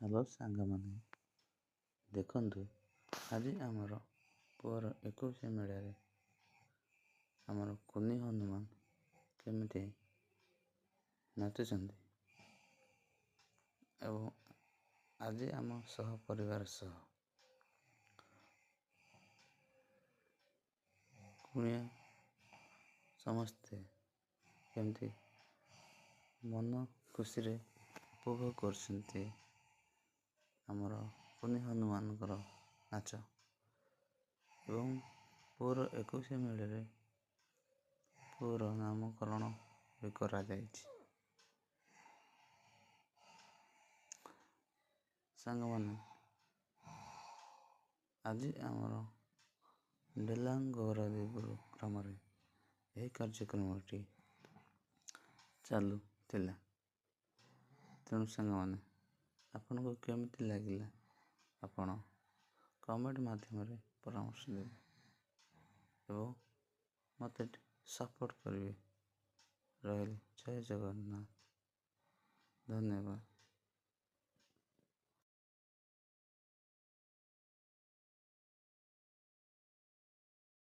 Hello ସାଙ୍ଗମାନେ, ଦେଖନ୍ତୁ ଆଜି ଆମର ପୁଅର 21 ମେଳାରେ ଆମର କୁନି ହନୁମାନ କେମିତି ନାଚୁଛନ୍ତି ଏବଂ ଆଜି ଆମ ସହ ପରିବାର ସହ କୁଣିଆ ସମସ୍ତେ କେମିତି ମନ ଖୁସିରେ ଉପଭୋଗ କରୁଛନ୍ତି ଆମର କୁନି ହନୁମାନଙ୍କର ନାଚ ଏବଂ ପୁଅର 21 ମେଳରେ ପୁଅର ନାମକରଣ ବି କରାଯାଇଛି। ସାଙ୍ଗମାନେ, ଆଜି ଆମର ଡେଲାଙ୍ଗ ଗୌରାଦେବପୁର ଗ୍ରାମରେ ଏହି କାର୍ଯ୍ୟକ୍ରମଟି ଚାଲୁଥିଲା। ତେଣୁ ସାଙ୍ଗମାନେ, ଆପଣଙ୍କୁ କେମିତି ଲାଗିଲା ଆପଣ କମେଣ୍ଟ ମାଧ୍ୟମରେ ପରାମର୍ଶ ଦେବେ ଏବଂ ମୋତେ ସପୋର୍ଟ କରିବେ। ରହିଲି, ଜୟ ଜଗନ୍ନାଥ, ଧନ୍ୟବାଦ।